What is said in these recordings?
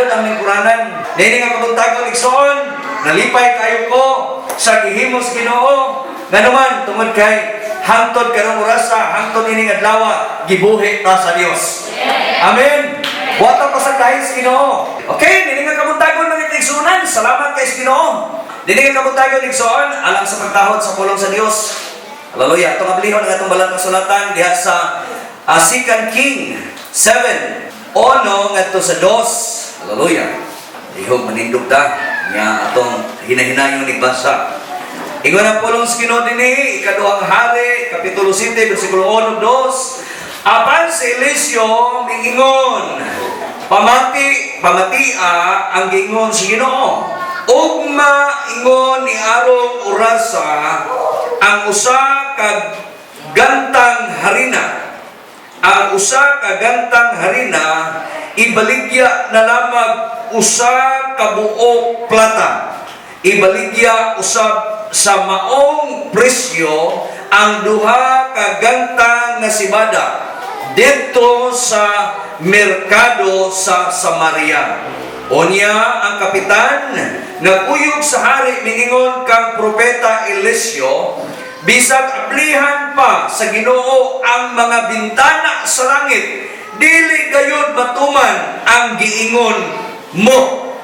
Nindot ang lingkuranan. Nini nga kabuntagon, igsoon, nalipay kayo ko sa gihimos Ginoo. Nganuman, tungod kay hangtod karong orasa, hangtod ining adlaw, gibuhi ta sa Dios. Amen. Buhatan pa sa dahil sa Ginoo. Okay, nini nga kabuntagon, mga kaigsuonan, salamat kay sa Ginoo. Nini nga kabuntagon, igsoon, alang sa pagtahod sa pulong sa Dios. Hallelujah. Atong ablihon ang atong balang kasulatan diha sa 2 King 7, 1 ngadto sa 2. Hallelujah. Lihog manindog ta nya atong hinahinayon ni basa. Ingon ang pulong sa Ginoo dinhi, Ikaduhang Hari, Kapitulo 7, versikulo 1 2. Apan si Eliseo mingingon, "Pamati, pamatia ang giingon sa Ginoo. Ugma," ingon, "ni arong orasa ang usa ka gantang harina. Ang usa ka gantang harina ibaligya na lamang usa ka buok plata. Ibaligya usab sa maong presyo ang duha ka gantang nga sibada didto sa merkado sa Samaria." Unya ang kapitan nga kuyog sa hari mingingon kang propeta Eliseo, "Bisag ablihan pa sa Ginoo ang mga bintana sa langit, dili gayud matuman ang giingon mo."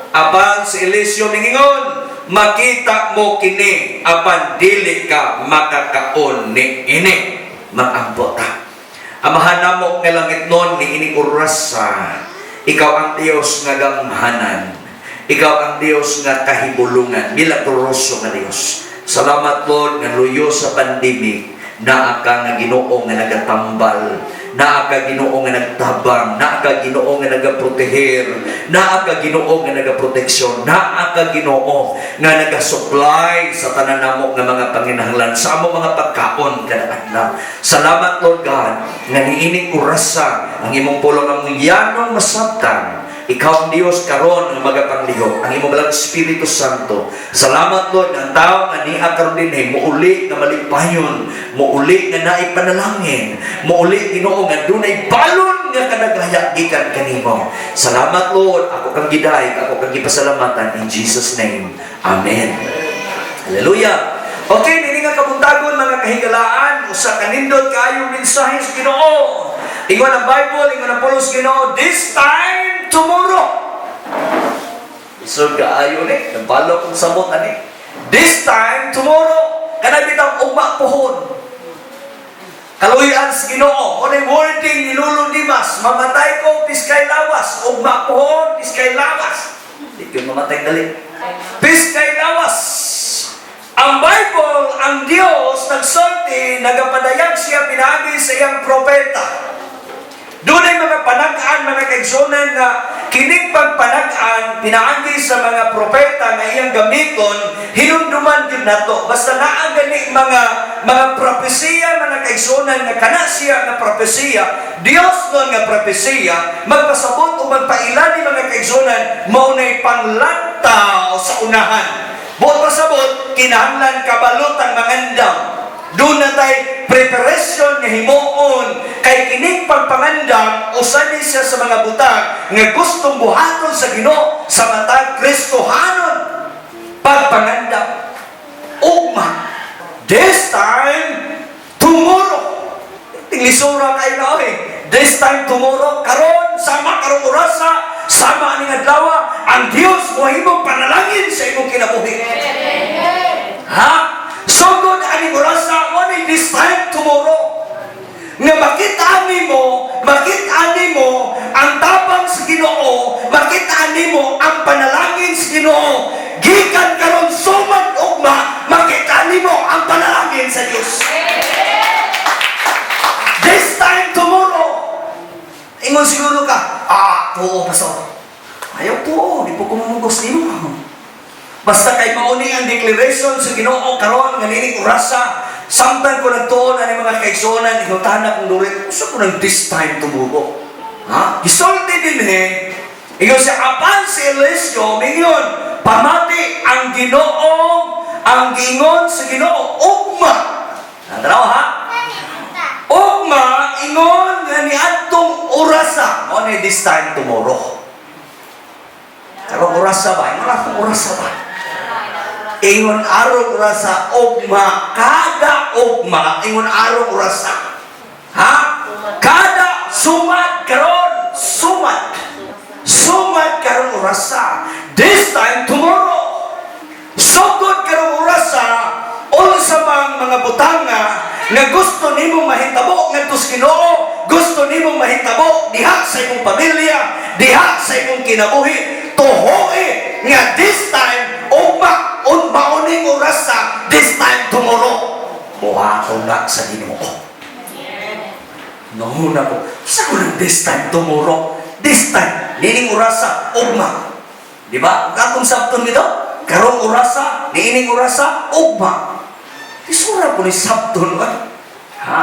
Apan si Eliseo mingingon, "Makita mo kini, apan dili ka makakaon ni ini." Mag-ampo ta. Amahan namo nga langitnon, niining orasa, ikaw ang Dios nga gamhanan. Ikaw ang Dios nga kahibulungan, milagroso nga Dios. Salamat, Lord, nga luyo sa pandemic, naa ka nga Ginoo nga nagatambal, naa ka, Ginoo, nga nagtabang, naa ka, Ginoo, nga nagaproteher, naa ka, Ginoo, nga nagaproteksyon, naa ka, Ginoo, nga nagasupply sa tanan namo nga mga panginahanglan sa amo mga pagkaon kada adlaw. Salamat, Lord God, nga niining orasa ang imong pulong ang yanong masabtan. Ikaw ang Dios karon nga magapanglihok, ang imong balang Espiritu Santo. Salamat, Lord, nga ang tao nga niya karon dinhi muuli nga malipayon, muuli nga naay panalangin, muuli, Ginoo, nga dunay balon nga kadagaya gikan kanimo. Salamat, Lord, ako kang gidayeg, ako kang gipasalamatan in Jesus' name. Amen. Hallelujah. Okay, nini nga kabuntagon, mga kahigalaan, usa ka nindot kaayong mensahe sa Ginoo. Ingon ang Bible, ingon ang pulong sa Ginoo, "This time tomorrow." Isod kaayo ni, nabalo kong samot ani. This time tomorrow, kanang bitang ugma pohon. Kaluyan sa Ginoo, mo wording ni Lolo Dimas, "Mamatay ko, piskay lawas, ugma pohon, piskay lawas." Di ko mamatay dali. Piskay lawas. Ang Bible, ang Diyos, nagsulti, nagapadayag siya pinaagi sa iyang propeta. Doon ay mga panag-an, mga kaigsunan, nga kining pagpanag-an, pinaagi sa mga propeta nga iyang gamiton, hinumduman gyud nato. Basta naa gani mga propesiya, mga kaigsunan, nga kana siya nga propesiya, Dios nun nga propesiya, magpasabot o magpailani, mga kaigsunan, mao nay panglantaw sa unahan. Buot pasabot, kinahanglan kabalot ang mangandam. Doon na tay preparation nga himuon kay kining pagpangandam usa ni siya sa mga butang nga gustong buhaton sa Ginoo sa matag Kristohanon. Pagpangandam. Ugma. This time tomorrow. Tinglisura kayo na oy. This time tomorrow, karon sama karong orasa, sama ani adlaw, ang Dios mohimong panalangin sa imong kinabuhi. Ha? Sugod ani orasa mo ni this time tomorrow. Nga makita nimo ang tabang sa Ginoo, makita nimo ang panalangin sa Ginoo. Gikan karon sumad ugma, makita nimo ang panalangin sa Dios. This time tomorrow. Ingon siguro ka, "Ah, tuo, pastor." Ayaw tuo, di po ko mamugos nimo. Basta kay mauni ang declaration sa Ginoo karon nga nining orasa, samtang ko nagtuon ani, mga kaigsuonan, ingutana kong durit, usa ko nang this time tomorrow? Ha? Gisulti dinhi, ingon siya, apan si Eliseo mingon, "Pamati ang Ginoo, ang giingon sa Ginoo, ugma." Natanaw ha? "Ugma," ingon, "nga niadtong orasa." Mao ni this time tomorrow. Karong orasa ba? Ingon akong orasa ba? Ingon arong orasa, ugma, kada ugma, ingon arong orasa. Ha? Kada sumad karon, sumad. Sumad karong orasa. This time tomorrow. Sugod karong orasa, unsa mang mga butanga nga gusto nimo mahitabo ngadto sa Ginoo, gusto nimo mahitabo diha sa imong pamilya, diha sa imong kinabuhi, tuhoe nga this time ugma un mauning orasa, this time tomorrow. Buhaton na sa Ginoo. No, na ko. Sa ko lang this time tomorrow. This time, nining orasa, ugma. Di ba? Atong sabton dito, karong orasa, niining orasa, ugma. Isura po ni sabton ba? Ha?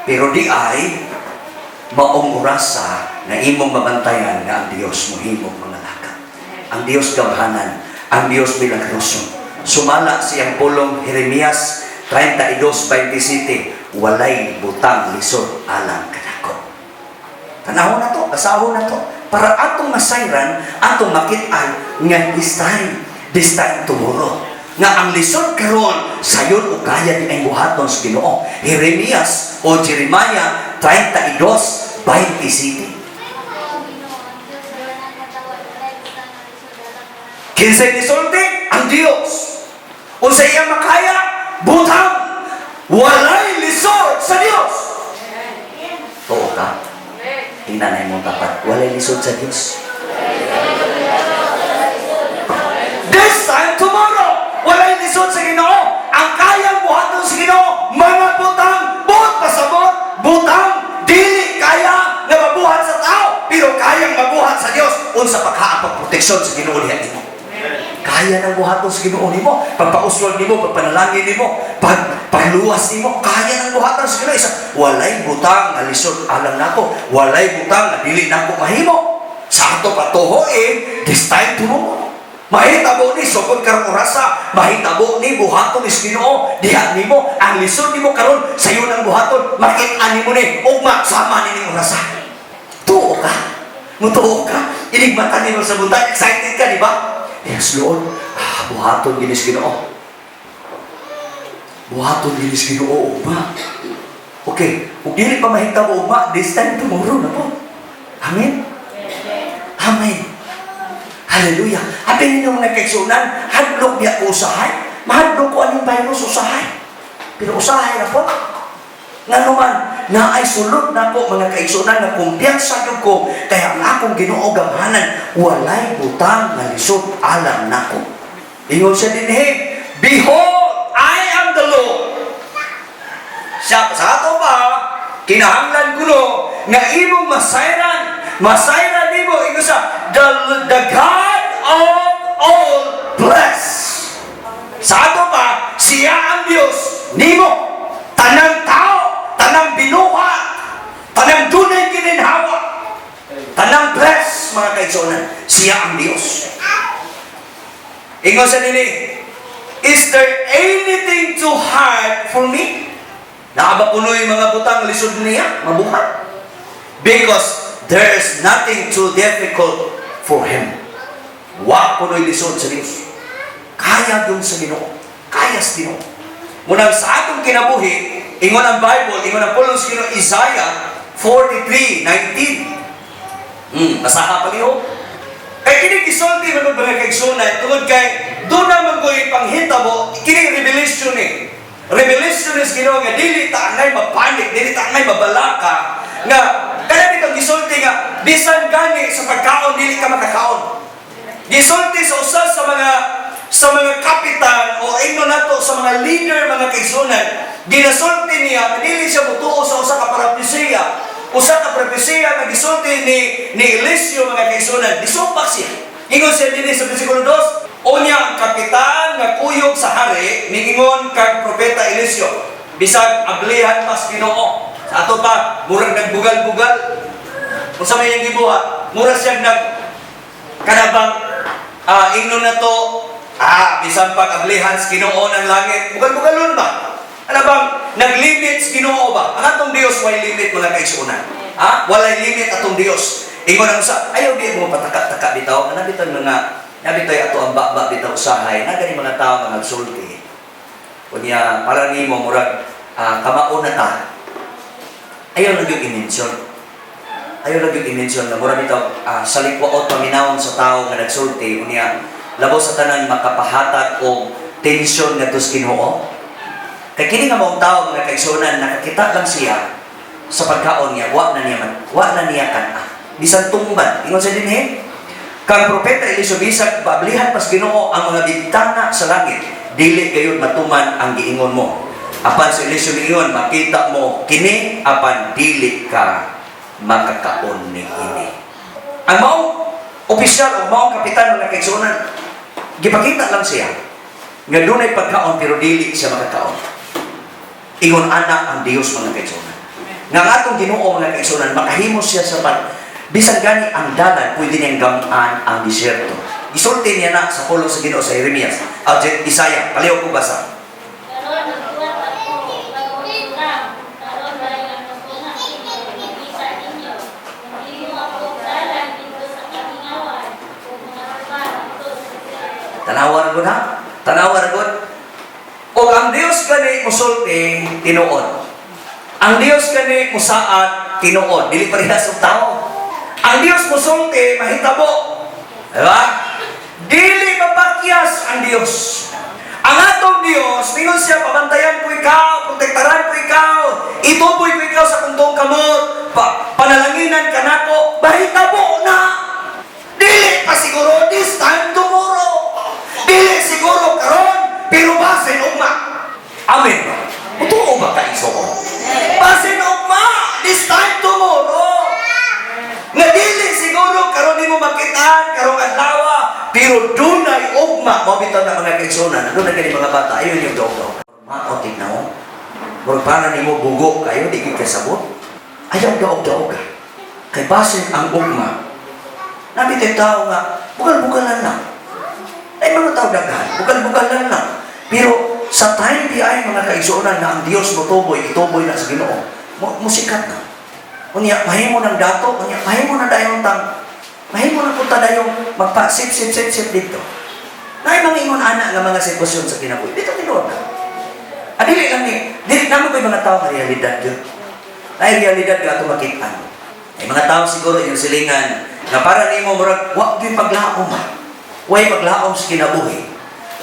Pero di ay, maong orasa na imong mabantayan nga ang Dios mohimog mga laka. Ang Dios gamhanan, ang Dios milagroso. Sumala siyang pulong, Jeremias 32:27, "Walay butang lisod alang kanako." Tanawon na to, basahon na to, para atong masayran, atong makit-an nga this time tomorrow. Nga ang lisod karon sayon o kaya di ay buhaton sa Ginoo. Jeremias o Jeremiah 32:27. Kinsay nisulti? Ang Dios. Unsa iya makaya? Butang. Walay lisod sa Dios. Tuo ka? Tingnan na imong tapat. Walay lisod sa Dios. This time tomorrow, walay lisod sa Ginoo. Ang kayang buhaton sa Ginoo, mga butang, buot pasabot, butang, dili kaya nga mabuhat sa tao, pero kayang mabuhat sa Dios. Unsa pa ka ang pagproteksyon sa Ginoo diha nimo? Kaya nang buhaton sa Ginoo nimo, pagpauswag nimo, pagpanalangin nimo, pagluwas nimo, kaya nang buhaton sa Ginoo. Isa, walay butang nga lisod alang nako, walay butang nga dili nako mahimo. Sa ato patuho eh, this time tomorrow. Mahitabo ni sugod karong orasa, mahitabo ni buhaton ni Ginoo diha nimo. Ang lisod nimo karon sayo nang buhaton, makit-an nimo ni ugma sama ni ning orasa. Tuo ka. Mutuo ka. Inigmata nimo sa buntag, excited ka, di ba? Yes, Lord. Ah, buhaton gini sa Ginoo. Buhaton gini sa Ginoo ugma. Okay, ug dili pa mahitabo ugma, this time tomorrow na po. Amen. Amen. Hallelujah. Abi ninyo, mga kaigsunan, hadlok niya ko usahay. Mahadlok ko aning virus usahay. Pero usahay na po. Nga naman, naay sulod na ko, mga kaigsunan, na kumpiyansa gyud ko kaya ang akong Ginoo gamhanan, walay butang nga lisod alang nako. Ingon siya dinhi, "Behold, I am the Lord." Siya, sa ato pa, kinahanglan kuno nga imong masayran, masayran nimo, ingon sa the God of all flesh. Sa ato pa, siya ang Dios nimo. Tanang tao, tanang binuhat, tanang dunay gininhawa, tanang flesh, mga kaigsuonan, siya ang Dios. Ingon sa nini, "Is there anything too hard for me?" Naa ba kuno'y mga butang lisod niya mabuhat? Because there is nothing too difficult for Him. Wa kuno'y lisod sa Dios. Kaya dun sa Ginoo. Kaya sa Ginoo. Munang sa atong kinabuhi, ingon ang Bible, ingon ang pulong sa Ginoo, Isaiah 43:19. Basaha pa niyo. Kay kini gisulti man mga kaigsunan tungod kay doon naman ko'y panghitabo kini revelation eh. Revelation is Ginoo nga dili ta angay mapanik, dili ta angay mabalaka nga kada nitong gisulti nga bisan gani sa pagkaon dili ka makakaon. Gisulti sa usa sa mga kapitan o ingno nato sa mga leader, mga kaigsunan, ginasulti niya nga dili siya mutuo sa usa ka propesiya. Usa ka propesiya nga gisulti ni Eliseo, mga kaigsunan, gisupak siya. Ingon siya dinhi sa bersikulo 2, unya ang kapitan nga kuyog sa hari niingon kang propeta Eliseo, "Bisag ablihan mas Ginoo." Sa ato pa, murag nagbugal-bugal. Unsa may iyang gibuhat? Mura siyang nag kanabang ingnon na to, bisan pag ablihan sa Ginoo ng langit, bugal-bugalon ba? Ano bang naglimit sa Ginoo ba? Ang atong Dios way limit, mga kaigsuonan. Ha? Walay limit atong Dios. Ingon ang sa ayaw di mo pataka-taka bitaw, ana bitaw mga Nabi tayo ato ang baba bitaw usahay, na gani mga tao nga nagsulti. Unya para nimo murag kamao na ta. Ayaw lang yung i-mention. Ayaw lang yung i-mention na murag bitaw sa likwaot paminawon sa tao nga nagsulti, unya labaw sa tanan makapahatag og tensyon ngadto sa Ginoo. Kay kini nga maong tao, mga kaigsuonan, nakakita lang siya sa pagkaon niya, wa na niya kan-a. Bisan tumban, ingon sa dinhi. Kang propeta Eliseo, bisag bablihan pas Ginoo ang mga bintana sa langit, dili gayud matuman ang giingon mo. Apan si Eliseo miingon, "Makita mo kini apan dili ka makakaon ni ini." Ang maong opisyal o maong kapitan, mga kaigsuonan, gipakita lang siya nga dunay pagkaon pero dili siya makakaon. Ingon ana ang Dios, mga kaigsuonan. Nga ang atong Ginoo, mga kaigsuonan, makahimo siya sa pag bisan gani ang dalan, pwede niyang gamaan ang disyerto. Gisulti niya na sa pulong sa Ginoo sa Jeremias, Isaiah, paliw ko basa. Karon nagbuhat ako bag-ong surang, karon walay nakasuna kini makita ninyo. Naghimo ako og dalan didto sa kamingawan ug mga suba didto sa desierto. Tanawa ra gud ha. Tanawa ra gud. O ang Dios gani musulti, tinuod. Ang Dios gani musaad, tinuod. Dili parehas og tao. Ang Dios musulti, mahitabo. Diba? Dili mapakyas ang Dios. Ang atong Dios, ningon siya, "Pabantayan ko ikaw, protektaran ko ikaw, ituboy ko ikaw sa kuntong kamot, panalanginan ka nako," mahitabo na. Dili pa siguro this time tomorrow. Dili siguro karon, pero basin ugma. Amen ba? Totoo ba ka ko? Basin ugma, this time tomorrow. Nga dili siguro karon nimo makitaan karong adlaw, pero dunay ugma. Mao bitaw na, mga kaigsuonan, dunay kani mga bata ayon yung daw. Mao tignaw. Murag para nimo bugo kayo, di gid kasabot. Ayaw daog-daog ka. Kay basin ang ugma. Nabi tayo tao nga, bugal-bugalan lang. Ay mga tao daghan, bugal-bugalan lang. Pero sa time di ay, mga kaigsuonan, na ang Dios mo tuboy, ituboy na sa Ginoo. Musikat na. Unya, mahimo ng dato, unya, mahimo na dayon tang, mahimo na punta dayong magpa sip sip sip sip dito. Naay mga ingon ana nga mga sitwasyon sa kinabuhi. Dito tinuod na. Ah, dili lang ni, dili namo ko'y mga tao nga realidad yun. Ay realidad nga ato makit-an. Ay mga tao siguro yung silingan nga para nimo murag wa gyud paglaom ba. Way paglaom sa kinabuhi.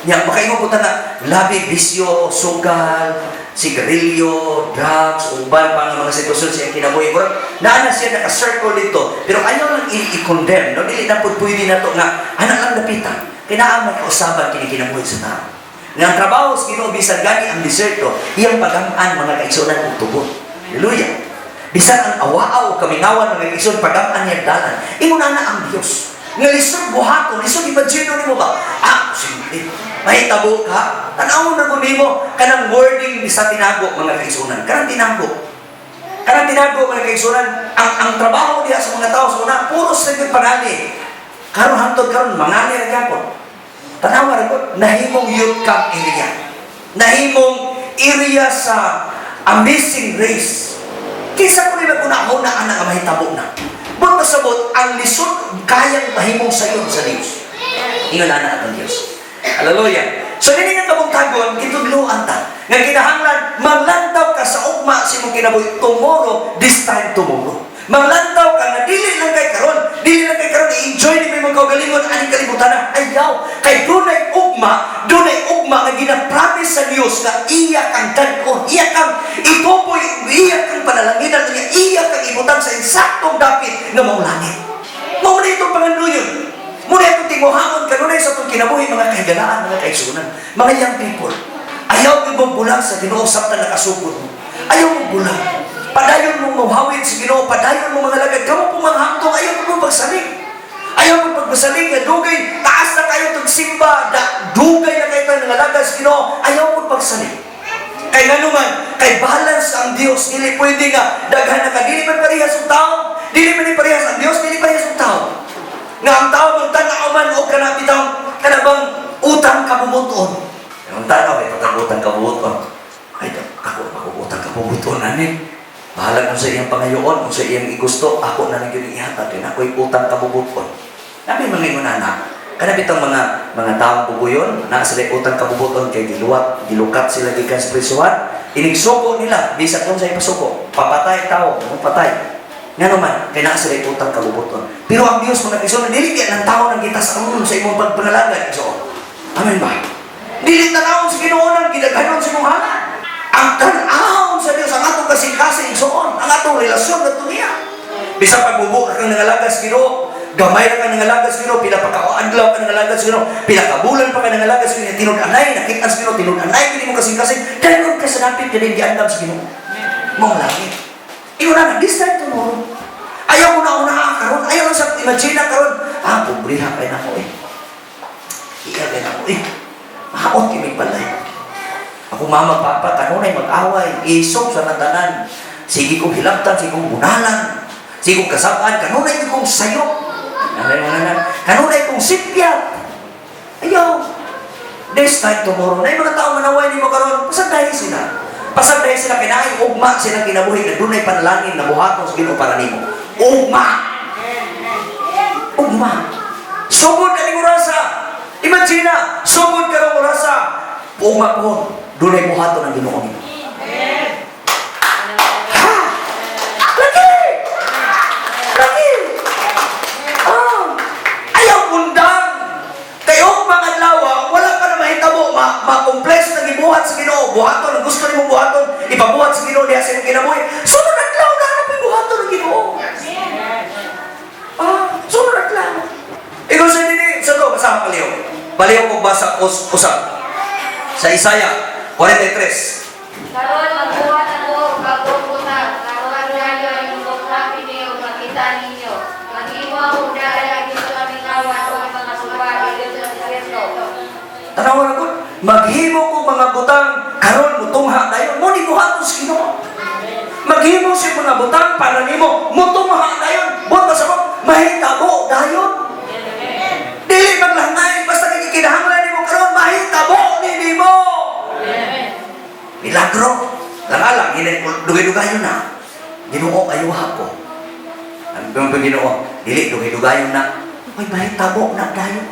Nya makaingon po ta nga labi bisyo, sugal, sigarilyo, drugs, uban pa nga mga sitwasyon sa iyang kinabuhi. Murag naa na siya naka-circle dito. Pero ayaw lang i-condemn, no? Dili na pud pwede na to nga anak lang lapitan. Kay naa may kausaban kini kinabuhi sa tao. Nga ang trabaho sa Ginoo, bisan gani ang diserto, iyang pagam-an, mga kaigsuonan, og tubod. Hallelujah. Bisan ang awaaw kamingawan, mga kaigsuonan, pagam-an niya dalan. Ingon na ang Dios. Nga lisod buhaton, lisod imagine nimo ba? Ah, simple. Mahitabo ka. Tan-awon na ko nimo kanang wording sa tinago, mga kaigsuonan. Kanang tinago. Kanang tinago, mga kaigsuonan, ang trabaho diha sa mga tao sa una, puros na gyud pangali. Karon hangtod karon mangali ra gyapon. Tanawa ra gud, nahimong youth camp area. Nahimong area sa Amazing Race. Kinsa ko nila una-una ana nga mahitabo na. But masabot, ang lisod kayang mahimong sayon sa Dios. Ingon ana atong Dios. Hallelujah. So dili nga kabuntagon, gitudloan ta. Nga kinahanglan manglantaw ka sa ugma sa imong kinabuhi tomorrow, this time tomorrow. Manglantaw ka nga dili lang kay karon, dili lang kay karon i-enjoy nimo imong kaugalingon aning kalibutan na. Ayaw, kay dunay ugma nga gina-promise sa Dios nga iya kang dad-on, iya kang ituboy, iya kang panalanginan, iya, iya kang ibutang sa insaktong dapit nga mao langit. Mao na itong pangandoyon. Muna itong tinguhaon kanunay sa itong kinabuhi, mga kahigalaan, mga kaigsuonan, mga young people. Ayaw mo bulag sa Ginoo samtang nakasugod mo. Ayaw mo bulag. Padayon mong mauhawid sa Ginoo, padayon mo mga lagad. Kamo po mga hamtong, ayaw mo pagsalig. Ayaw mo pagpasalig nga dugay, taas na kayo tag simba, da, dugay na kayo tag nangalagad sa Ginoo, ayaw mo pagsalig. Kay ngano man, kay balance ang Dios, dili pwede nga daghan na ka, dili man parehas ang tao, dili man ni parehas ang Dios, dili parehas ang tao. Nga ang tao magtan-aw man og kana bitaw kana bang utang kabubut-on. Ang tanaw kay patag utang kabubut-on. Ay, ako ako utang kabubut-on ani. Bahala kung sa iyang pangayoon, kung sa iyang igusto, ako na lang yun ihatag. Kaya ako'y utang kabubut-on. Nami mga ingon ana. Kana bitang mga taong bugoyon, naa sila utang kabubuton kay giluwat, gilukat sila gikan sa prisuhan. Inigsuko nila bisan kung sa ipasuko, papatay tao, patay. Ngano man, kay naa sila utang kabubuton. Pero ang Dios, mga kaigsuonan, dili kay ng tao nang gitas-on sa imong pagpangalagad. So, amen ba? Dili tan-awon sa Ginoo nang gidaghanon sa imong halad. Ang tan-awon sa Dios ang atong kasing-kasing, igsoon, ang atong relasyon ngadto niya. Bisan pagbubo ka kang nangalaga sa Ginoo, gamay ra ka nangalaga sa Ginoo, pila pa ka adlaw ka nangalaga sa Ginoo, pila ka bulan pa ka nangalaga sa Ginoo, tinud-anay nakita sa Ginoo, tinud-anay kini mo kasing-kasing, dayon ka sa dapit ka din giandam sa Ginoo. Mao langit. Ingon na, this time tomorrow. Ayaw mo na una karon, ayaw na sa imagine na karon. Ah, pobriha kay nako eh. Iya kay nako eh. Mahaot kay may balay. Ako mama, papa, kanunay mag-away, isog sa tanan. Sige kong hilabtan, sige kong bunalan, sige kong kasabaan, kanunay kong sayop. Ano mo na? Kanunay kong sipyat. Ayaw. This time tomorrow, na yung mga tao manaway nimo karon, pasagdahi sila. Pasagdahi sila kay naay ugma silang kinabuhi na dunay panalangin na buhaton sa Ginoo para nimo. Ugma. Ugma. Sugod ani orasa. Imagine na, sugod karong orasa. Ugma po, dunay buhaton ang Ginoo nimo. Ha! Lagi! Lagi! Ah! Ayaw undang! Kay og mga adlaw, wala pa na mahitabo, ma-complex na gibuhat sa Ginoo, buhaton ang gusto nimo buhaton, ipabuhat sa Ginoo diha sa imong kinabuhi. Sunod adlaw na na buhaton ng Ginoo. Ah, sunod adlaw. Ikaw sa dini, sa to basa paliw. Paliw kog basa usab. Sa Isaiah 43. Karon magbuhat ako og bag-ong butang, karon dayon mubukhapi ni ug makita ninyo. Maghimo ako og dala didto sa kamingawan ug mga suba didto sa desierto. Tanawa na ko, maghimo ko mga butang karon mutungha dayon mo ni buhaton sa Ginoo. Maghimo siya mga butang para nimo mutungha dayon. Buot sa mo mahitabo dayon. Dili maglangay basta kay kinahanglan nimo karon mahitabo ni nimo. Milagro. Lang hinay dugay-dugayon na. Ginoo, ayuha ko. Ang mga Ginoo, dili dugay-dugayon na. Uy, mahitabo na dayon.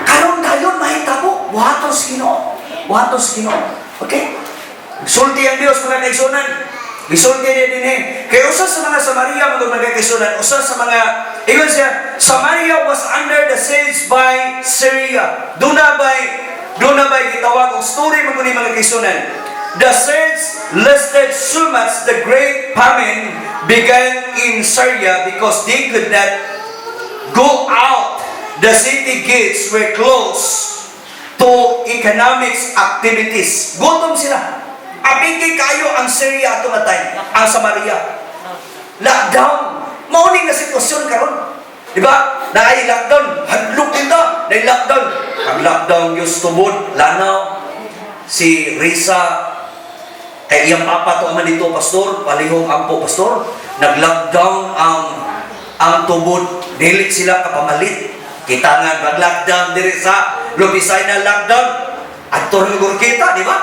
Karon dayon mahitabo. Buhaton sa Ginoo. Buhaton sa Ginoo. Okay? Sulti ang Dios, mga kaigsunan. Gisulti niya din eh. Kay usa sa mga Samaria, mga kaigsunan, usa sa mga ingon siya, Samaria was under the siege by Syria. Duna by gitawag og story man ni, mga kaigsunan. The siege lasted so much the great famine began in Syria because they could not go out. The city gates were closed to economic activities. Gutom sila. Apiki kayo ang Syria ato nga time, ang Samaria. Lockdown. Mao ni nga sitwasyon karon. Di ba? Naay lockdown, hadlok kita, naay lockdown. Pag lockdown gyud tubod, lanaw si Risa kay iyang papa to man dito, pastor, palihog ampo, pastor, nag-lockdown ang tubod, dili sila kapamalit. Kita nga mag-lockdown diri sa Lupisay na lockdown. Adto ra Gurketa, di ba?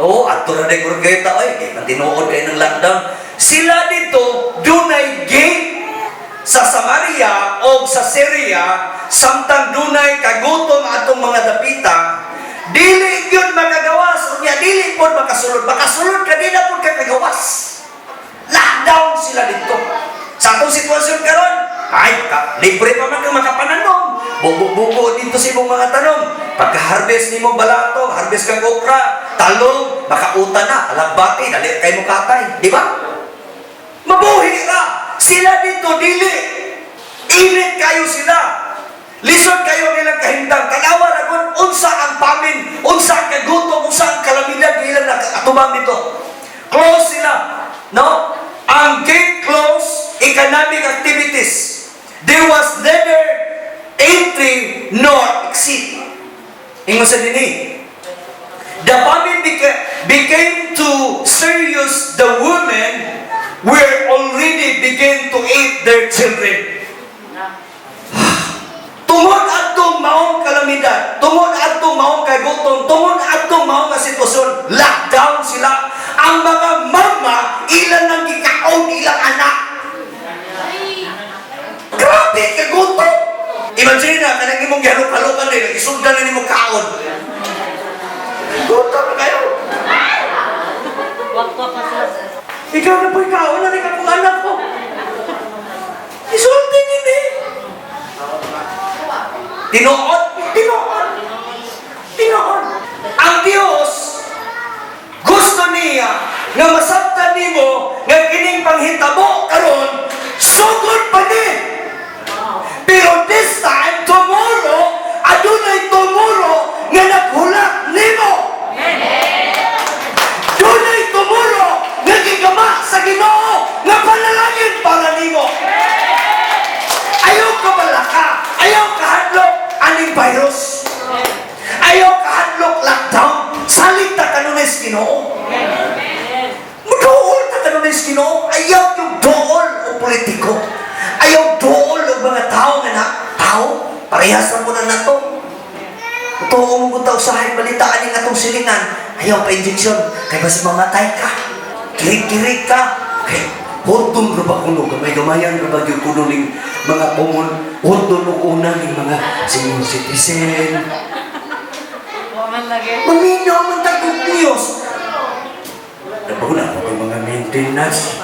Oo, adto ra ni Gurketa oy, kay tinuod kay ng lockdown. Sila dito dunay gate sa Samaria o sa Syria samtang dunay kagutom atong mga dapita, dili gyud makagawas unya dili pod makasulod, makasulod ka di na pod ka kagawas. Lockdown sila dito. Sa atong sitwasyon karon ay ka, libre pa man kang makapananom, bugo-bugo dito sa imong mga tanom. Pagka-harvest nimo balato, harvest kang okra, talong, makauta na alagbati, dali kay mo katay, di ba? Mabuhi ka. Sila dito dili. Init kayo sila. Lisod kayo nilang kahimtang. Tanawa ra gud unsa ang famine, unsa ang kagutom, unsa ang kalamidad ilang nakatubang dito. Close sila. No? Ang gate close, economic activities. There was neither entry nor exit. Ingon sa dinhi. The famine became too serious. The women were already begin to eat their children. Tungod adtong maong kalamidad, tungod adtong maong kagutom, tungod adtong maong nga sitwasyon, lockdown sila. Ang mga mama, ilan nang gikaon ilang anak. Grabe kagutom. Imagine na kanang imong gihalok-halok. Tinuod, tinuod. Tinuod. Ang Dios gusto niya nga masabtan nimo nga kining panghitabo karon sugod pa ni. Pero this time, tomorrow, adunay tomorrow nga naghulat nimo. Dunay tomorrow nga gigama sa Ginoo nga panalangin para nimo. Ayaw ka balaka, ayaw ka hadlok aning virus. Ayaw ka hadlok lockdown. Salig ta kanunay sa Ginoo. Muduol ta kanunay sa Ginoo. Ayaw yung duol o politiko. Ayaw duol og mga tao nga na tao. Parehas ra mo na nato. Totoo mo kung tao usahay balitaan ning atong silingan. Ayaw pa injection. Kay basi mamatay ka. Kirig-kirig ka. Kay hurdon ra ba kuno, gamay-gamayan ra ba gyud kuno ning mga common, hurdon og una ning mga senior citizen. Wa man lagi. Maminaw man ta good news. Nabago na ako yung mga maintenance.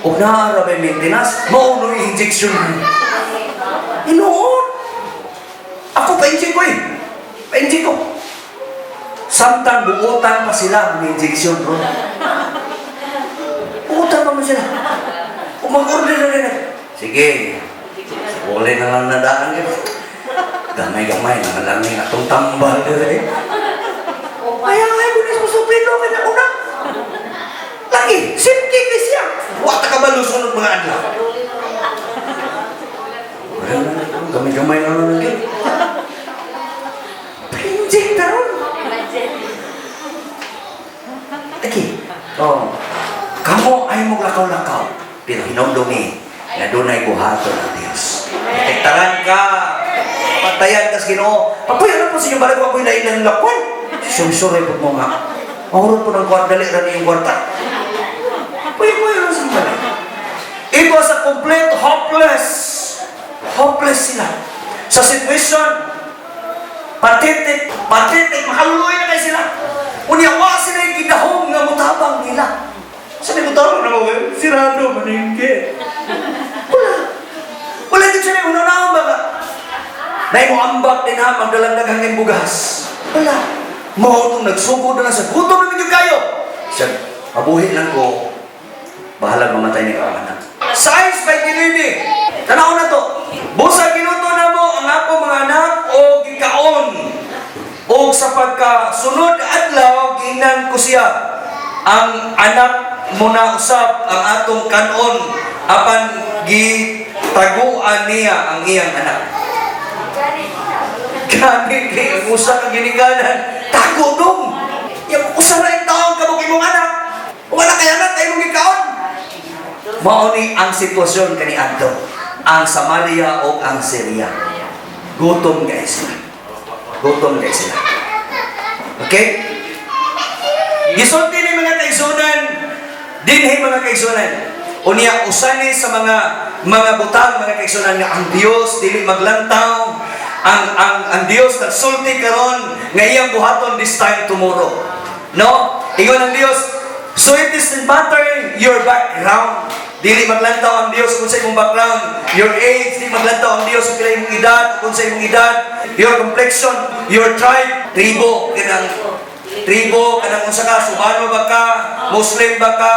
O naara ba yung maintenance? Mao no injection. Inoon. Ako pa-inject ko eh. Pa-inject ko. Samtang buotan pa sila ng injection bro. Buotan pa man sila. O mag-order na rin. Sige. Wala na lang nadaan yun. Gamay-gamay na lang yung atong tambal dire. Kaya nga ko na sa Pedro kanya una. Lagi, simple kay siya. Wa ta kabalo sunod mga adlaw. Wala na lang, gamay-gamay na lang lagi. Pa-inject na ron. Lagi. Oh. Kamo ay mo lakaw-lakaw. Pero hinumdumi na dunay buhaton ang Diyos. Protektaran ka. Patayan ka sa Ginoo. Papuyo na po sa inyong balay, papuyo na ilang lakwan. Sumsuray po mo nga. Mahurot po ng kwarta, dali ra niyong kwarta. Puyo-puyo na sa inyong balay. It was a complete hopeless. Hopeless sila. Sa situation, pathetic, pathetic, makaluluoy na kayo sila. Unya, wa sila yung gidahom nga mutabang nila. Sa may mutabang na mo, eh, sirado, maningke. Wala. Wala din sila yung unang ba ka? Nay mo ambak din ha, magdalang daghang bugas. Wala. Mao itong nagsugod na lang sa gutom na ninyo kayo. Siya, mabuhi lang ko, bahalag mamatay ni ang anak. Signs by Kilini. Tanaw na to. Busa giluto na mo ang ako mga anak o gikaon. O sa pagkasunod adlaw, ginan ko siya. Ang anak mo na usab ang atong kanon apan gitaguan niya ang iyang anak. Gani kay ang usa ka ginikanan, tago dong. Yang usa ra yung taon kabuk imong anak. Wala kay anak kay imong gikaon. Mao ni ang sitwasyon kaniadto. Ang Samaria o ang Syria. Gutom guys sila. Gutom guys sila. Okay? Gisulti ni mga kaigsunan, dinhi mga kaigsunan. Unya usani sa mga butang, mga kaigsunan, nga ang Dios dili maglantaw. Ang Dios nagsulti karon nga iyang buhaton this time tomorrow. No? Ingon ang Dios, so it doesn't matter your background. Dili maglantaw ang Dios kung sa imong background, your age, dili maglantaw ang Dios kung pila imong edad, kung sa imong edad, your complexion, your tribe, tribo, kanang tribo, kanang unsa ka, Subano ba ka, Muslim ba ka,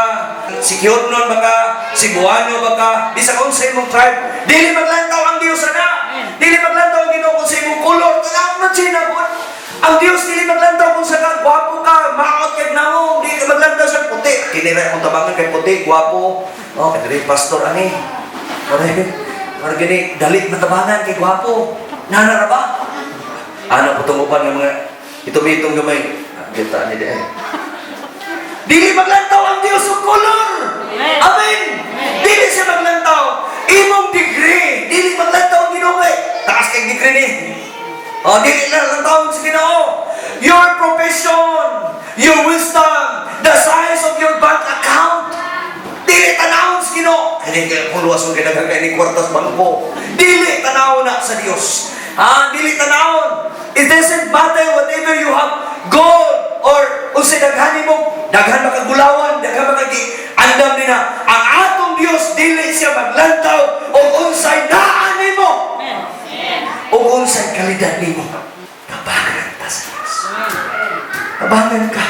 Sikyotnon ba ka, Cebuano ba ka, bisag unsa imong tribe, dili maglantaw ang Dios ana. Dili maglantaw ang Ginoo kung sa imong kolor, tanaw na sinabot. Ang Dios dili maglantaw kung sa ka, gwapo ka, maot kay nawong, dili maglantaw sa puti. Kini ra akong tabangan kay puti, gwapo. Oh, kay dili pastor ani. Ore, ore gini dali matabangan kay gwapo. Nana ra ba? Ano po itong uban nga mga itum-itom gamay. Ah, kita ni di eh. Dili maglantaw ang Dios og kolor. Amen. Dili siya maglantaw. Imong degree, dili maglantaw ang Ginoo kay taas kay degree ni. Oh, dili na lantaw sa Ginoo. Your profession, your wisdom, the size of your bank account. Dili tanawon sa Ginoo. Kani kay kung luwas kay daghang kay ni kwarta sa bangko. Dili tanawon na sa Dios. Ha, dili tanawon. It doesn't matter whatever you have, gold or unsay daghan nimo, daghan makagulawan, daghan makagi andam ni na. Ang atong Dios dili siya maglantaw og unsay naa nimo ug unsay kalidad. Tabangan ka.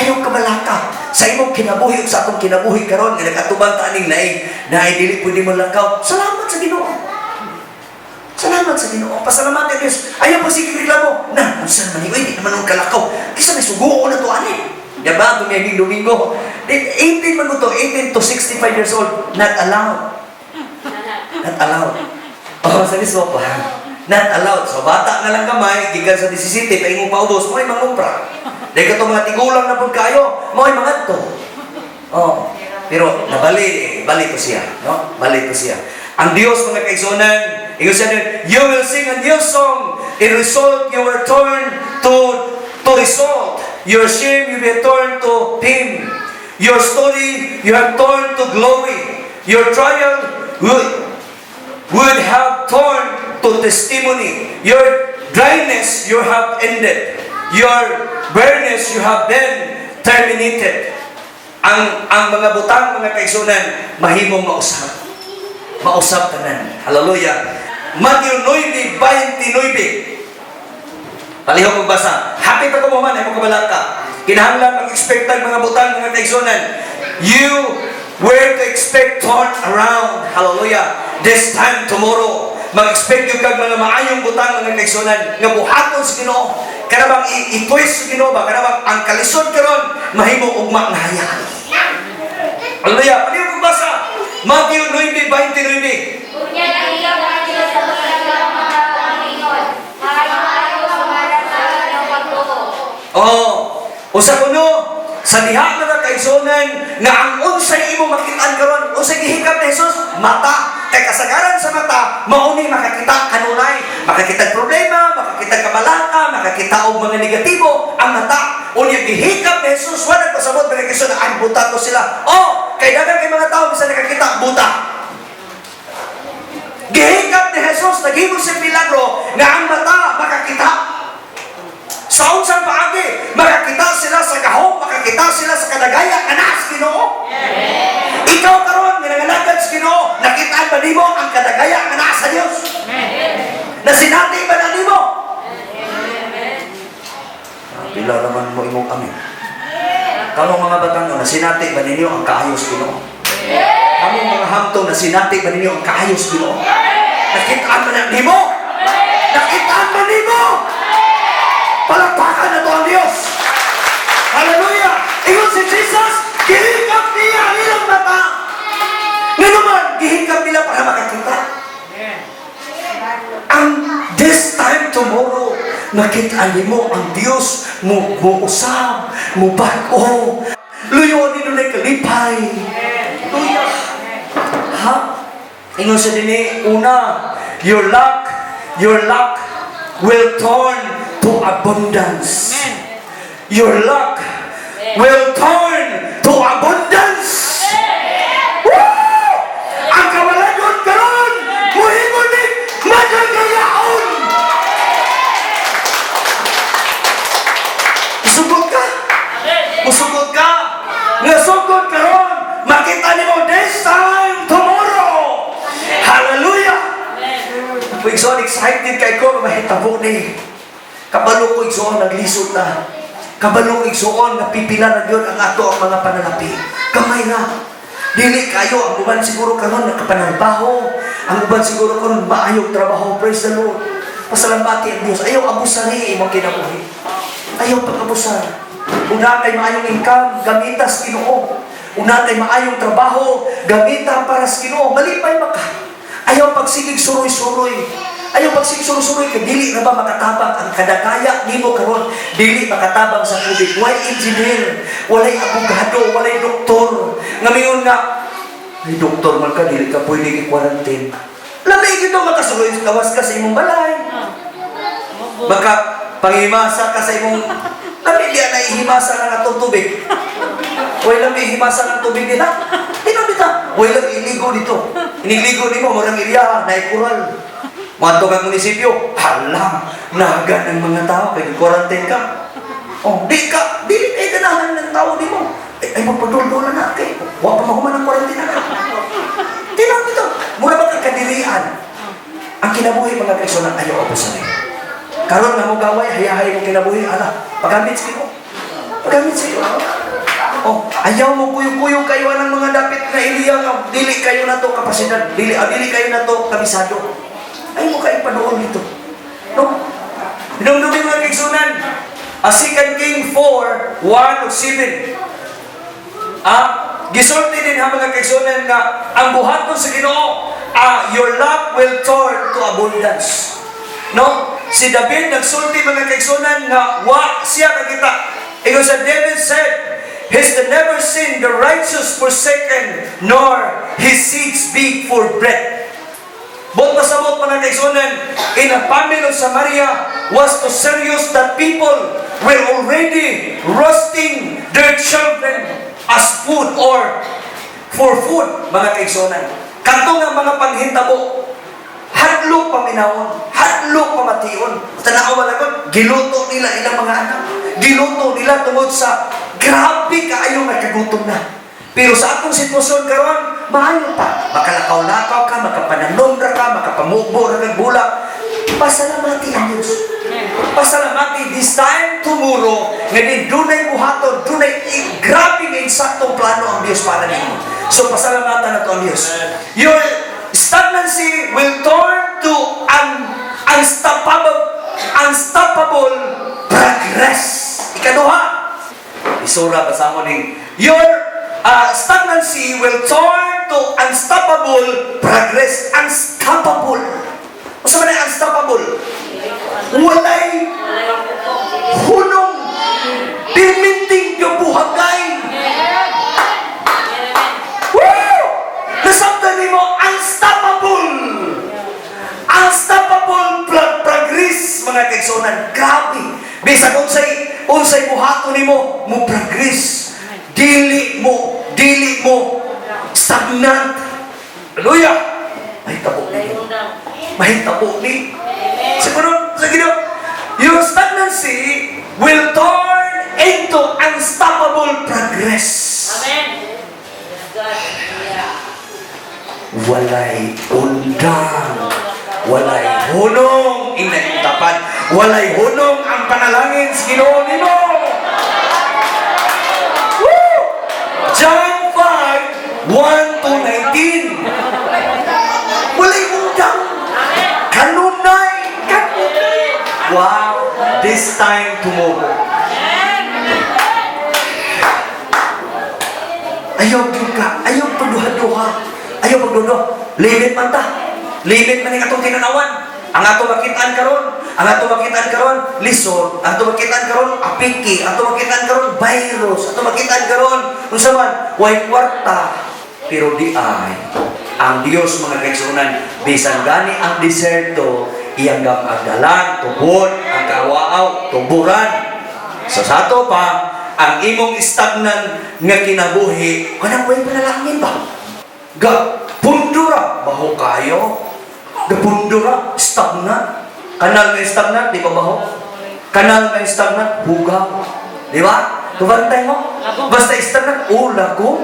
Ayaw ka balaka. Sa imong kinabuhi ug sa atong kinabuhi karon nga nagatubang ta aning naay naay dili pwede mo lakaw. Salamat sa Ginoo. Salamat sa Ginoo. Pasalamat kay Dios. Ayaw pa sige reklamo. Na, unsa man ni, uy, di naman ang kalakaw. Kisa may suguo na to ani. Diba, tumiyaging Domingo. 18 man ko to, 18 to 65 years old, not allowed. Not allowed. Oh, sa mismo pa. Not allowed. So, bata na lang gamay, gikan sa 17, paingong paubos, mo'y mangumpra. Dahil ka mga tigulang na pud kayo, mo'y mangadto. Oh, pero nabali, bali to siya, no? Bali to siya. Ang Dios, mga kaigsuonan, ingon siya, "You will sing a new song. In result, you were turned to result. Your shame, you will turn to fame. Your story, you have turned to glory. Your trial would have turned to testimony. Your dryness, you have ended. Your barrenness, you have been terminated." Ang mga butang, mga kaigsuonan, mahimong mausab. Mausab tanan. Hallelujah. Matthew 9:29. Palihog magbasa. Happy pa ko mo man, ay mo kabalaka. Kinahanglan mag-expect tag mga butang, mga kaigsuonan. You were to expect turn around. Hallelujah. This time tomorrow, mag-expect yung kag mga maayong butang, mga kaigsuonan, nga buhaton sa Ginoo. Kana bang i-twist sa Ginoo ba? Kana bang ang kalisod karon mahimo ugma nga hayaan. Hallelujah. Palihog magbasa. Matthew 9:29. Unya nahigam ang Diyos sa mga tawo ingon, "Maayo sumala sa inyong pagtuo." Oh, usa kuno sa diha, mga kaigsuonan, nga ang unsay imo makitaan karon, unsay gihikap ni Jesus? Mata. Kay kasagaran sa mata mao ni makakita kanunay, makakita problema, makakita kabalaka, makakita og mga negatibo ang mata. Unya gihikap ni Jesus, wala pasabot, mga kaigsuonan, ay buta to sila. Oh, kay daghan kay mga tao bisan nakakita, buta. Gihikap ni Jesus, naghimo siya milagro nga ang mata makakita. Sa unsang paagi, makakita sila sa gahom, makakita sila sa kadagaya nga naa sa Ginoo. Ikaw karon nga nangalagad sa Ginoo, nakitaan ba nimo ang kadagaya nga naa sa Dios? Nasinati ba na nimo? Ah, pila naman mo imong amin. Kamo mga batang, nasinati ba ninyo ang kaayo sa Ginoo? Kamo mga hamtong, nasinati ba ninyo ang kaayo sa Ginoo? Nakitaan ba na nimo? Nakitaan ba nimo? Palakpakan nato ang Diyos. Hallelujah! Ingon si Jesus, gihikap niya ang ilang mata. Nga naman, gihikap nila para makakita. Ang this time tomorrow, makita nimo ang Diyos mo muusab, mo bag-o. Luyo ni dunay kalipay. Hallelujah. Ha? Ingon sa dini, una, your lack will turn to abundance. Your lack will turn to abundance. Woo! Ang kawalagon karon, muhimo ni madagayaon. Musugot ka. Musugot ka. Nasugod karon, makita nimo this time tomorrow. Hallelujah. Igsoon, excited kay ko mahitabo ni. Kabalo ko, igsoon, naglisod na. Kabalo ko, igsoon, napipila na yun ang ato ang mga panalapi. Gamay ra. Dili kayo, ang uban siguro karon nakapanarbaho. Ang uban siguro karon maayong trabaho. Praise the Lord. Pasalamati ang Diyos. Ayaw abusari imong kinabuhi. Ayaw pag-abusar. Una kay maayong income, gamita sa Ginoo. Una kay maayong trabaho, gamita para sa Ginoo. Malipay maka. Ayaw pagsigig suroy-suroy. Ayaw pagsigig suroy-suroy kay dili na ba makatabang ang kadagaya nimo karon, dili makatabang sa tubig. Walay engineer, walay abogado, walay doktor. Nga mayon nga, "Ay, doktor man ka, dili ka pwede i-quarantine." Lami gito makasuloy kawas ka sa imong balay. Maka panghimasa ka sa imong lami diya na ihimasa na nga itong tubig. Way lami himasa ng tubig nila. Dito dito. Way lang iligo dito. Iniligo nimo murang ilya na ikural. Muadto kag munisipyo, hala, naga ng mga tao kay quarantine ka. Oh, di ka, dili kay ganahan ng tao nimo. Ay, ay magpaduldulan na kay wa pa mahuman ang quarantine na. Tinaw dito. Mura ba kay kadirian? Ang kinabuhi, mga kaigsuonan, ayaw abusarin. Karon nga mo gaway, hayahay mo kinabuhi, ala, pagamit sa Ginoo. Pagamit sa Ginoo. Oh, ayaw mo kuyog-kuyog kayo ng mga dapit na iliya nga dili kayo na to kapasidad, dili kayo na to kabisado. Ayaw mo kayo paduol nito. No? Hinumdumi, mga kaigsunan, a 2 King 4, 1 ug 7. Gisulti din ha, mga kaigsunan, nga ang buhaton sa Ginoo, your lack will turn to abundance. No? Si David nagsulti, mga kaigsunan, nga wa siya kakita. Ingon sa David said, "He's never seen the righteous forsaken, nor his seeds beg for bread." Buot pasabot, mga kaigsunan, in a famine of Samaria was so serious that people were already roasting their children as food or for food, mga kaigsunan. Kadto nga mga panghintabo, hadlok paminawon, hadlok pamation. Tanaw wala, giluto nila ilang mga anak. Giluto nila tungod sa grabe kaayo nga kagutom na. Pero sa atong sitwasyon karon, maayo pa. Makalakaw-lakaw ka, makapananom ra ka, makapamubo ra kag bulak. Pasalamati ang Diyos. Pasalamati this time tomorrow nga din dunay buhaton, dunay grabe nga eksaktong plano ang Diyos para nimo. So pasalamatan nato ang Diyos. Your stagnancy will turn to an unstoppable unstoppable progress. Ikaduha, isura pa mo ning your stagnancy will turn to unstoppable progress. Unstoppable. Unsa man ang unstoppable? Walay hunong, perminting gabuhagay. Woo! Nasabtan nimo, unstoppable. Unstoppable progress, mga kaigsunan. Grabe. Bisan unsay unsay buhaton nimo, mo progress. Dili mo stagnant. Hallelujah. Mahitabo ni. Mahitabo ni. Siguro, sa Ginoo, your stagnancy will turn into unstoppable progress. Amen. God. Yeah. Walay undang. Walay hunong inaintapan. Walay hunong ang panalangin sa Ginoo nimo. Woo! John 5, 1 to 19. Walay undang. Kanunay. Kanunay. Wow. This time tomorrow. Ayaw gyud ka, ayaw pagduha-duha. Ayaw pagduha. Limit man ta. Limit man ang atong tinanawan. Ang atong makitaan karon, lisod, ang atong makitaan karon, apiki, ang atong makitaan karon, virus, ang atong makitaan karon, unsa man, way kwarta. Pero di ay ang Dios, mga kaigsuonan, bisan gani ang diserto, iyang gamagalan, tubod, ang kawaaw, tuburan. Sa sato pa, ang imong stagnant nga kinabuhi, kanang way panalangin ba? Ga, pundura, baho kayo. Ga pundura, stagnant. Kanal nga stagnant, di ba baho? Kanal nga stagnant, hugaw. Di ba? Tubantay mo? Basta stagnant, oh, lagom.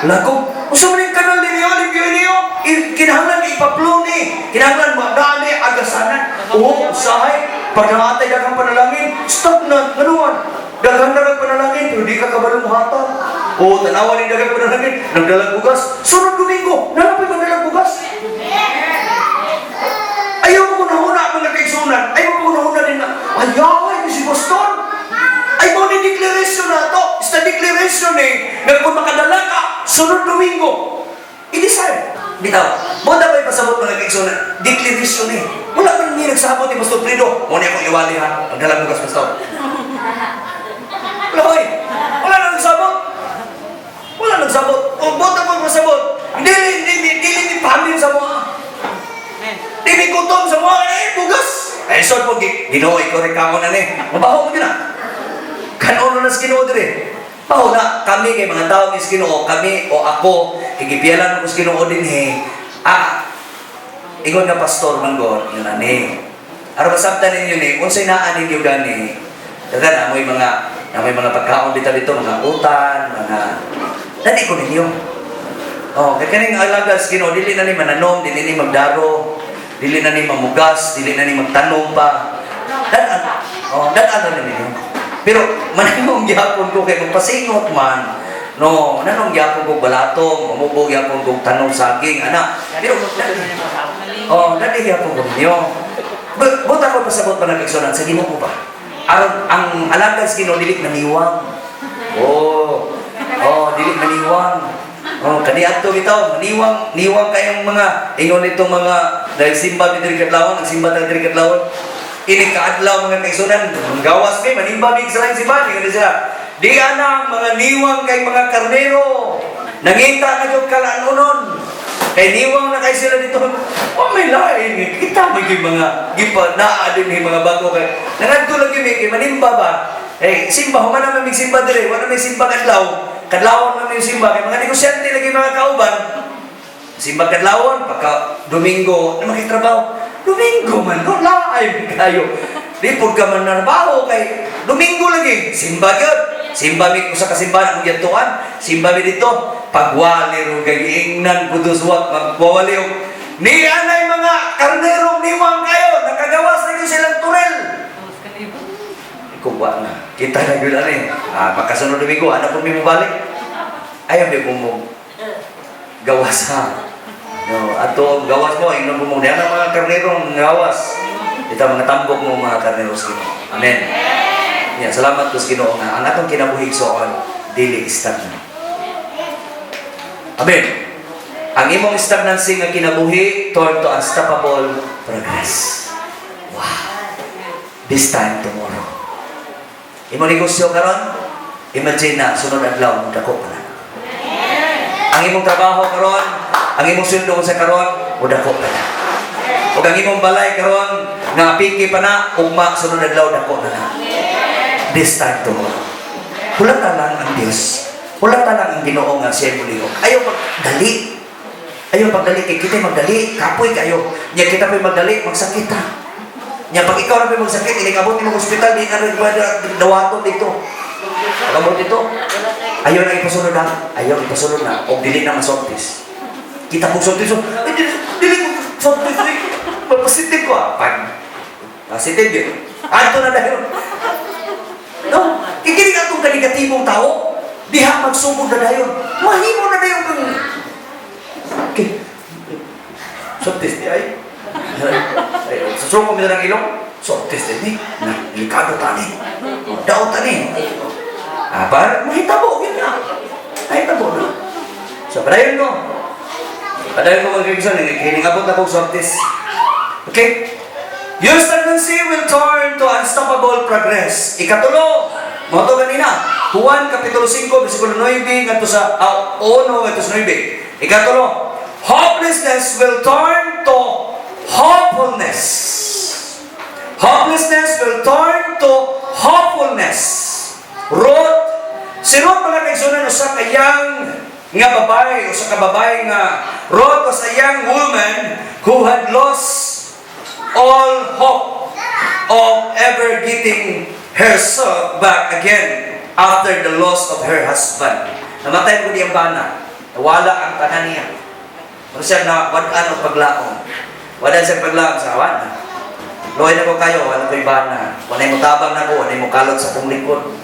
Lagom. Unsa man yung kanal ninyo, limpyo niyo? Kinahanglan ipaplo ni. Kinahanglan madali agasanan. Oo, usahay. Pag naatay daghang panalangin, stagnant, nganuan. Daghan daghang panalangin, pero di ka kabalo muhatag. Oo, tanawa ni daghang panalangin, nagdalag bugas. Sunod Domingo, nanapay magdalag bugas. Ayaw mo kunahuna, mga kaigsunan. Ayaw mo kunahuna din na, ayaw, ay si Pastor. Ay mo ni declaration na to. Sa declaration eh, nga kung makadala ka, sunod Domingo, i-decide. Bitaw, mo na ba ipasabot, mga kaigsunan? Declaration eh. Wala man ni nagsabot ni Pastor Fredo. Mo ni akong iwali ha. Pagdala bugas, Pastor. Wala oy. Wala na nagsabot. Wala nagsabot. O bota mo masabot. Dili dili dili ni pamin sa mga. Dili gutom sa mga eh bugas. Eh so po Ginoo, ikaw rin kaon na ni. Mabaho mo din na. Kanono na sa Ginoo dire. Baho na kami kay mga tao ni Ginoo, kami o ako kay gipiyalan ko sa Ginoo dinhi. Ingon nga pastor man god, yun na ni. Aron masabtan ninyo ni, unsay naa ninyo gani. Daghan amoy mga pagkaon dito dito, mga utan, mga dali ko ninyo. Oh, kay kaning alaga sa Ginoo, dili na ni mananom, dili ni magdaro, dili na ni mamugas, dili na ni magtanom pa. Dan oh, dan ano ninyo. Pero mananong gyapon ko kay magpasingot man. No, mananong gyapon ko balatong, mamubog gyapon ko tanom saging ana. Pero oh, dali gyapon ko ninyo. Buta ko pasabot pa nagigsunan sa Ginoo ba? Aron ang alagad sa Ginoo dili maniwang. Oh, dili maniwang. Oh, kaniadto bitaw, maniwang, niwang kayong mga ingon nitong mga dahil simba mi diri kadlawon, ang simba ta diri kadlawon. Ini kaadlaw, mga kaigsunan, gawas mi manimba mi sa laing simba, ingon sila. Di ana ang mga niwang kay mga karnero. Nangita na gyud kalanunon. Kay niwang na kay sila dito. Oh, may lain. Kita may gyud mga gipa naa din ni mga bago kay. Nangadto lagi mi kay manimba ba? Eh, simba human naman mig simba dire, wala may simba kadlaw. Kadlawon man may simba kay mga negosyante lagi mga kauban. Simba kadlawon pagka Domingo na makitrabaho. Domingo man no laay kayo. Di pud ka man narbaho kay Domingo lagi simba gyud. Simba mi usa ka simbahan akong giadtuan. Simba mi dito. Pagwali ro kay giingnan pud suwat magwawali og ni anay mga karnerong niwang kayo nakagawas na gyud silang turel. Ikaw na. Kita na gyud ani. Ah, pagkasunod Domingo, ana pud mi mobalik. Ayaw mi mo gawas ha. No, ato gawas mo ingnon mo mo ang mga karnerong gawas. Ito mga tambok mo mga karnero sa Ginoo. Amen. Yeah, salamat ko sa Ginoo nga ang atong kinabuhi igsoon dili stagnant. Amen. Ang imong stagnancy nga kinabuhi turn to unstoppable progress. Wow. This time tomorrow. Imong negosyo karon, imagine na sunod adlaw dako pa na. Ang imong trabaho karon, ang imong sweldo sa karon, mudako pa na. Ug ang imong balay karon nga piki pa na, ugma sunod adlaw dako na na. This time tomorrow. Hulata lang ang Diyos. Hulata lang ang Ginoo nga siya mulihok. Ayaw pagdali. Ayaw pagdali kay kita magdali, kapoy kayo. Nya kita pa'y magdali, magsakit ta. Nya pag ikaw na pa'y magsakit, inikabot nimo ospital, di ka na dawaton dito. Pag-abot dito, ayaw na ipasunod na, ayaw ipasunod na, o dili na masortis. Kita kong sortis, ay, dili, dili ko sortis, ay, positive ko ah. Pag, positive yun. Ato na dahil. No, kikinig atong kanegatibong tao, diha magsugod na dayon. Mahimo na dayon kang okay. Sortis di ay. Ay, susuko mi ng ilong. Sortis din eh. Na, delikado tani. Daot tani. Ah, para mahitabo yun na. Mahitabo na. So, padayon ko. Padayon ko mga kaibigan, hiningabot na kong sortis. Okay? Your stagnancy will turn to unstoppable progress. Ikatulo, mao to ganina, Juan Kapitulo 5, versikulo 9, ngadto sa 1 ngadto sa 9. Ikatulo, hopelessness will turn to hopefulness. Hopelessness will turn to hopefulness. Ruth, si Ruth, mga kaigsunan, usa ka young nga babae, usa ka babae nga Ruth was a young woman who had lost all hope of ever getting herself back again after the loss of her husband. Namatay po diyang bana. Nawala ang tanan niya. Ano siya na wad-an og paglaom. Wad-an siya paglaom sa awan. Luoy na ko kayo, wala ko'y bana. Walay mo tabang na ko, walay mo kalot sa kong likod.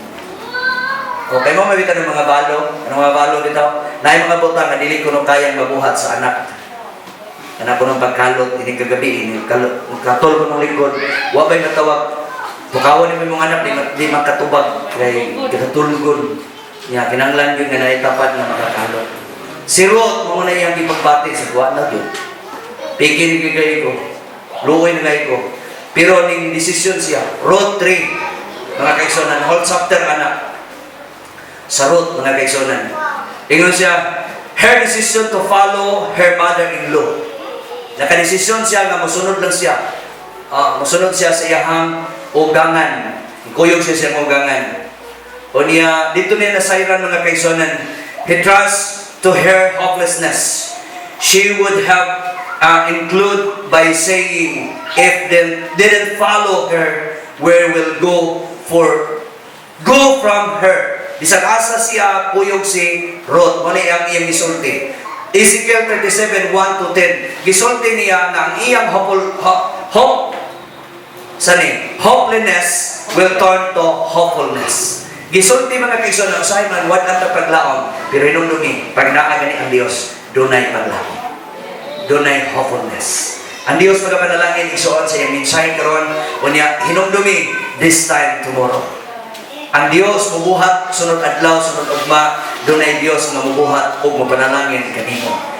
Okay mo mabita ng mga balo, anong mga balo dito? Naay mga butang nga dili ko no kayang mabuhat sa anak. Anak ko ng pagkalot, ini kagabi, ini kalot, katol ko ng likod. Wa ba'y matawag? Pukawan ni mong anak, di makatubag kay katulgon. Nya kinanglan gyud nga naay tapat nga makakalot. Si Ruth, mao na iyang gipagbati sa kuha na gyud. Piki ni kay ko. Luoy na kay ko. Pero ning desisyon siya, Ruth 3, mga kaigsunan, whole chapter anak. Sa Ruth, mga kaigsunan. Ingon siya, her decision to follow her mother-in-law. Nakadesisyon siya nga mosunod lang siya. Ah, mosunod siya sa iyahang ugangan. Kuyog siya sa iyang ugangan. O niya, dito niya nasayran, mga kaigsunan, he trusts to her hopelessness. She would have include by saying, "If they didn't follow her, where will go for go from her?" Bisan asa siya kuyog si Ruth, mao ni ang iyang gisulti. Ezekiel 37, 1 to 10. Gisulti niya nga ang iyang hopeful, hope, sani, Hopelessness will turn to hopefulness. Gisulti, mga kaigsoon, ang usahay man wad ang paglaom, pero hinumdumi, pag naa gani ang Dios, dunay paglaom. Dunay hopefulness. Ang Dios magapanalangin, igsoon, sa iyang mensahe karon unya, hinumdumi, this time tomorrow. Ang Dios mubuhat sunod adlaw, sunod ugma, dunay Dios nga mubuhat ug mopanalangin kanimo.